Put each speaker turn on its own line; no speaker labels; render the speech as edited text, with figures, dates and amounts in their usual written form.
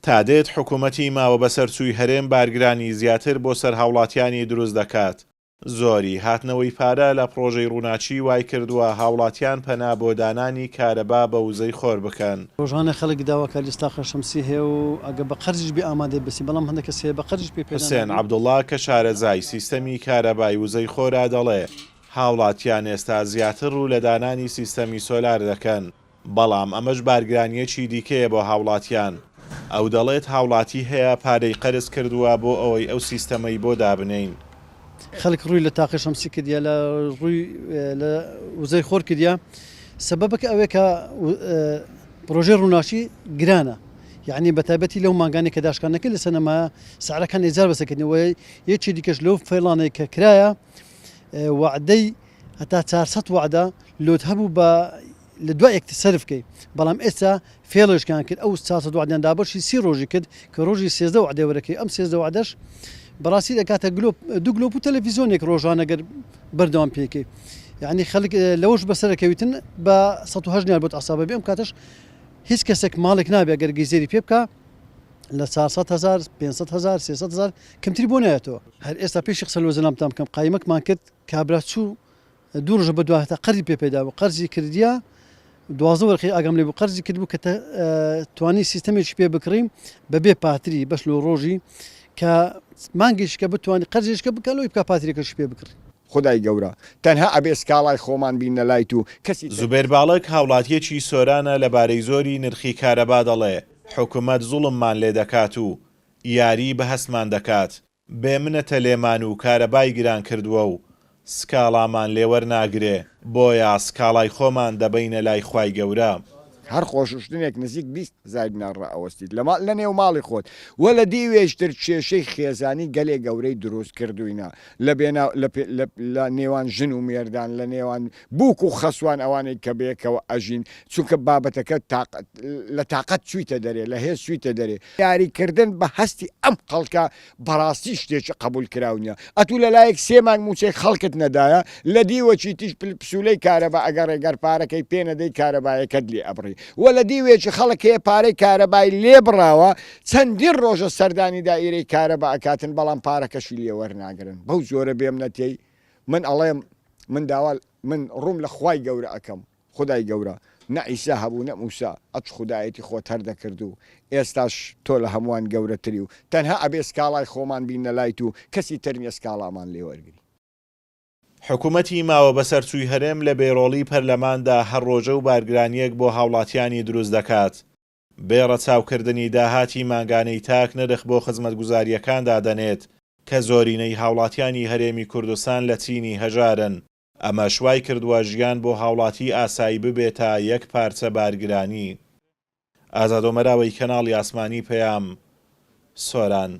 تا دێت حکومەتی ماوە بەسەرچووی هەرێم بارگرانی زیاتر بۆ سەر هاوڵاتیانی دروست دەکات، زۆری هاتنەوەی پارە لە پڕۆژەی ڕووناکی وایکردووە هاوڵاتیان پەنا بۆ دانانی کارەبا بە وزەی خۆر بکەن.
ڕۆژانە خەڵک داواکاری تاقە شەمسی هەیە و ئەگەر بە قەرزیش بێ ئامادەی بەسی بەڵام هەندێک کەس هەیە بە قەرزیش پێ پەیدا
حوسێن
نابی.
عەبدوڵا کە شارەزای سیستەمی کارەبای وزەی خۆرە دەڵێ، هاوڵاتیان ئێستا زیاتر ڕوو لە دانانی سیستەمی سۆلار دەکەن، بەڵام ئەمەش بارگرانییەکی دیکەیە بۆ هاوڵاتیان. ئەو دەڵێت هاوڵاتی هەیە پارەی قەرز کردووە بۆ ئەوەی ئەو سیستەمەی بۆ دابنێین.
خەڵک ڕووی لە تاقی شەمسی کردیە لە ڕووی لە وزەی خۆر کردیە سەبەبەکە ئەوەیە کە پرۆژەی ڕووناکی گرانە یعنی بە تایبەتی لەو مانگانەی کە داشکاندنەکەی لەسەر نەمایە سعرەکان ئێجار بەسەرکردنەوە یەکی دیکەش لەو فێڵانەی کە کرایە وعدەی هەتا 400 وعدە لۆت هەبوو بە لە دوای یەکتر سەرف کەی بەڵام ئێستا فێڵێشکیان کرد ئەو 400 وعدیان دابەشی سی ڕۆژی کرد کە ڕۆژی 13 وعدەی وەرەکەی ئەم 13 وعدەش بەڕاستی دەکاتە گلۆپ دوو گلۆپ و تەلەڤیزیۆنێک ڕۆژانە گەر بەردەوام پێکەی یعنی خەڵک لەوەش بەسەرەکەویتن بە 108 دینار بۆت عسابە بێ ئەم کاتەش هیچ کەسێک ماڵێک نابێ گەر گیزەری پێ بکە لە 400 هزار 500 هزار 300 هزار کەمتری بۆ نایەتەوە هەر ئێستا پێشی قسە لۆ جەنابتان بکەم قایمەکمان کرد کابرا چوو دوو ڕۆژە بەدوا هەتا قەرزی پێ پەیدا بوو قەرزی کردیە 12 وەرقی ئاگام لێ بوو قەرزی کردبوو کە توانی سیستەمێکی پێ بکڕیم بەبێ پاتری بەس لۆ ڕۆژی کە مانگێکە بتوانانی قەرزێکە بکە لۆی بکە پاتریەکەشی پێ بکڕی.
خودای گەورە تەنها ئەبێ سکاڵای خۆمان بینە لایت و کەسی تر.
زوبێر باڵک هاوڵاتییەکی سۆرانە لەبارەی زۆری نرخی کارەبا دەڵێ، حکومەت زوڵممان لێدەکات و یاری بە هەستمان دەکات، بێ منەتە لێمان و کارەبای گران کردووە و سکاڵامان لێ وەرناگرێ، بۆیە سکاڵای خۆمان دەبەینە لای خوای گەورە.
هەر خۆشوشتنێک نزیک 20 هەزار دینار ڕائەوەستیت لە ماڵ لە نێو ماڵی خۆت وە لە دیوێش تر کێشەی خێزانی گەلێ گەورەی دروست کردوینە لە بێنا لە لە لە نێوان ژن و مێردان لە نێوان بوک و خەسوان ئەوانەی کە بەیەکەوە ئەژین چونکە بابەتەکە تاق لە تاقەت چویتە دەرێ لە هێز چویتە دەرێ. یاری کردن بە هەستی ئەم خەڵکە بەڕاستی شتێکی قەبول کراو نیە ئەتوو لەلایەک سێ مانگ موچەی خەڵکت نەدایە لە دیوەکی تیش پسولەی کارەبا ئەگەڕێ گەر پارەکەی پێ نەدەی کارەبایەکەت لێ ئەبڕی وە لە دیوێکی خەڵک هەیە پارەی کارەبای لێ بڕاوە چەندین ڕۆژە سەردانی دائیرەی کارەبا ئەکاتن بەڵام پارەکەشی لێ وەرناگرن بەو جۆرە بێمنەتیەی من ئەڵێم من داوا من ڕووم لە خوای گەورە ئەکەم خودای گەورە نە عیسا هەبوو نە موسا ئەتش خودایەتی خۆت هەر دەکرد و ئێستاش تۆ لە هەمووان گەورەتری و تەنها ئەبێ سکاڵای خۆمان بینە لایت و کەسی تر نیە سکاڵامان لێ وەرگری.
حکومەتی ماوە بەسەرچووی هەرێم لە بێ ڕۆڵی پەرلەماندا هەر ڕۆژە و بارگرانییەک بۆ هاوڵاتیانی دروست دەکات. بێ ڕەچاوکردنی داهاتی مانگانەی تاک نرخ بۆ خزمەتگوزارییەکان دادەنێت کە زۆرینەی هاوڵاتیانی هەرێمی کوردستان لە چینی هەژارن، ئەمەش وایکردووە ژیان بۆ هاوڵاتی ئاسایی ببێتە یەک پارچە بارگرانی. ئازاد ئۆمەراوەی کەناڵی ئاسمانی پەیام، سۆران.